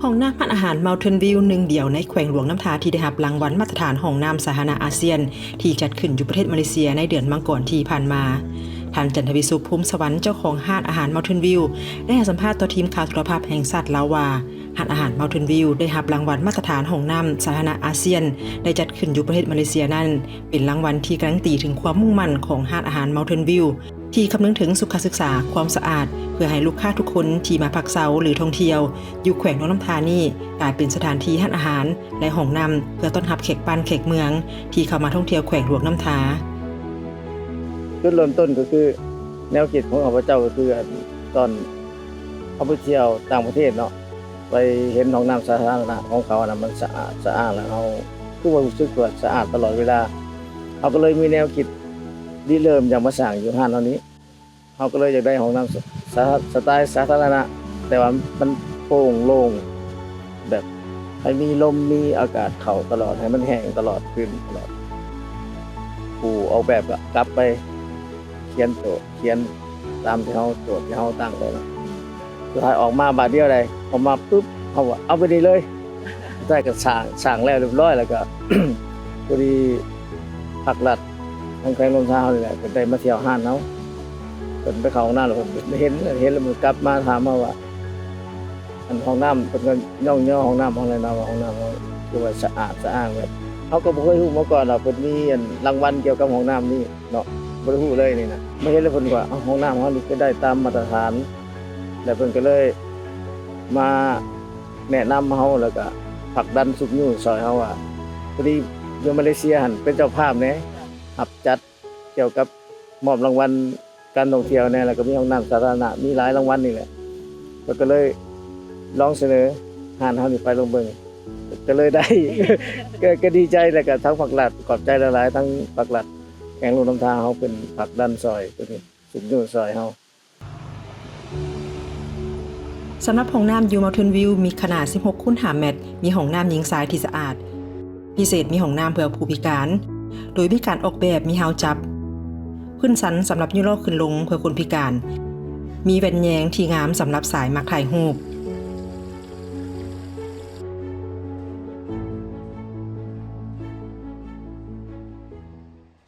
ຫ້ອງນ້ຳຮ້ານອາຫານ Mountain View ໜຶ່ງດຽວໃນແຂວງຫຼວງນ້ຳທາ ທີ່ໄດ້ຮັບລາງວັນມາດຕະຖານຫ້ອງນ້ຳສາທາລະນະອາຊຽນ ທີ່ຈັດຂຶ້ນຢູ່ປະເທດມາເລເຊຍໃນເດືອນມັງກອນທີ່ຜ່ານມາ. ທ່ານ ຈັນທະວີສຸກ ພູມສະຫວັນ ເຈົ້າຂອງຮ້ານອາຫານ Mountain View ໄດ້ໃຫ້ສຳພາດຕໍ່ທີມຂ່າວໂທລະພາບແຫ່ງຊາດລາວວ່າ ຮ້ານອາຫານ Mountain View ໄດ້ຮັບລາງວັນມາດຕະຖານຫ້ອງນ້ຳສາທາລະນະອາຊຽນ ໄດ້ຈັດຂຶ້ນຢູ່ປະເທດມາເລເຊຍນັ້ນ ເປັນລາງວັນທີ່ການันตีເຖິງຄວາມມຸ່ງໝັ້ນຂອງຮ້ານອາຫານ Mountain View ທີ່ຄຳນຶງເຖິງສຸຂະສຶກສາ, ຄວາມສະອາດ ເພື່ອໃຫ້ລູກຄ້າທຸກຄົນທີ່ມາພັກເຊົາ ຫຼື ທ່ອງທ່ຽວຢູ່ແຂວງຫຼວງນ້ຳທານີ້ ກາຍເປັນສະຖານທີ່ຮ້ານອາຫານ ແລະ ຫ້ອງນ້ຳ ເພື່ອຕ້ອນຮັບແຂກບ້ານແຂກເມືອງທີ່ເຂົ້າມາທ່ອງທ່ຽວແຂວງຫຼວງນ້ຳທາ. ຈຸດເລີ່ມຕົ້ນກໍຄືແນວຄິດຂອງຂ້າພະເຈົ້າ ກໍຄືອັນຕອນເຮົາໄປທ່ຽວຕ່າງປະເທດເນາະ ໄປເຫັນຫ້ອງນ້ຳສາທາລະນະຂອງເຂົານະ ມັນສະອາດສະອ້ານ ແລ້ວເຮົາຄືວ່າຮູ້ສຶກວ່າສະອາດຕະຫຼອດເວລາ. ເຮົາກໍເລີຍມີແນວຄິດລິເລີ່ມຢາກມາສ້າງຢູ່ຮ້ານເຮົານີ້. ເຮົາກໍເລີຍຢາກໄດ້ຫ້ອງນ້ຳສະ ສະ ສະໄຕສາທາລະນະ ແຕ່ວ່າມັນໂປ່ງໂລ່ງ ແບບໃຫ້ມີລົມມີອາກາດເຂົ້າຕະຫຼອດ ໃຫ້ມັນແຫ້ງຕະຫຼອດ ຂຶ້ນຕະຫຼອດ. ຜູ້ອອກແບບກໍກັບໄປຂຽນໂຕ ຂຽນຕາມທີ່ເຮົາ ໂຈດທີ່ເຮົາຕັ້ງໄວ້ເນາະ. ສຸດທ້າຍອອກມາບາດດຽວໃດ ອອກມາປຶບ ເຮົາກໍເອົາໄປນີ້ເລີຍ. ສຸດທ້າຍກໍສ້າງ ສ້າງແລ້ວຮຽບຮ້ອຍ ແລ້ວກໍພໍດີພັກລັດ ທາງແຂວງຫຼວງນ້ຳທາເຮົານີ້ແຫຼະ ເພິ່ນໄດ້ມາທ່ຽວຮ້ານເຮົາ ເພິ່ນໄປເຂົ້າຫ້ອງນ້ຳ ແລ້ວເພິ່ນເຫັນ ເຫັນແລ້ວເພິ່ນກັບມາຖາມເຮົາວ່າ ອັນຫ້ອງນ້ຳ ເພິ່ນກໍຍ້ອງຍໍຫ້ອງນ້ຳເຮົາແຫຼະນະ ວ່າຫ້ອງນ້ຳເຮົາຄືວ່າສະອາດສະອ້າງ. ແບບເຮົາກໍບໍ່ເຄີຍຮູ້ມາກ່ອນວ່າເພິ່ນມີອັນລາງວັນກ່ຽວກັບຫ້ອງນ້ຳນີ້ເນາະ ບໍ່ໄດ້ຮູ້ເລີຍນີ້ນະ. ມາເຫັນແລ້ວເພິ່ນວ່າ ເອົ້າ ຫ້ອງນ້ຳເຮົານີ້ຄືໄດ້ຕາມມາດຕະຖານ ແລ້ວເພິ່ນກໍເລີຍມາແນະນຳເຮົາ ແລ້ວກໍຜັກດັນຊຸກຍູ້ຊ່ອຍເຮົາວ່າ ພໍດີຢູ່ມາເລເຊຍຫັ້ນເປັນເຈົ້າພາບແດ່ ຮັບຈັດ ກ່ຽວກັບມອບລາງວັນການທ່ອງທ່ຽວແດ່ ແລ້ວກໍມີຫ້ອງນ້ຳສາທາລະນະ ມີຫຼາຍລາງວັນນີ້ແຫຼະ. ເພິ່ນກໍເລີຍລອງສະເໜີຮ້ານເຮົານີ້ໄປລອງເບິ່ງ ກໍເລີຍໄດ້ ກໍ ກໍດີໃຈ ແລ້ວກໍທາງພັກລັດ ຂອບໃຈຫຼາຍໆ ທາງພັກລັດແຂວງຫຼວງນ້ຳທາເຮົາ ເພິ່ນຜັກດັນຊ່ອຍ ເພິ່ນຊຸກຍູ້ຊ່ອຍເຮົາ. ສຳລັບຫ້ອງນ້ຳຢູ່ Mountain View ມີຂະໜາດສິບຫົກຄູນຫ້າແມັດ, ມີຫ້ອງນ້ຳຍິງຊາຍທີ່ສະອາດ, ພິເສດມີຫ້ອງນ້ຳເພື່ອຜູ້ພິການ ໂດຍມີການອອກແບບມີຮາວຈັບ, ພື້ນຊັນສຳລັບຍູ້ລໍ້ຂຶ້ນລົງເພື່ອຄົນພິການ, ມີແວ່ນແຍງທີ່ງາມສຳລັບສາຍມັກຖ່າຍຮູບ.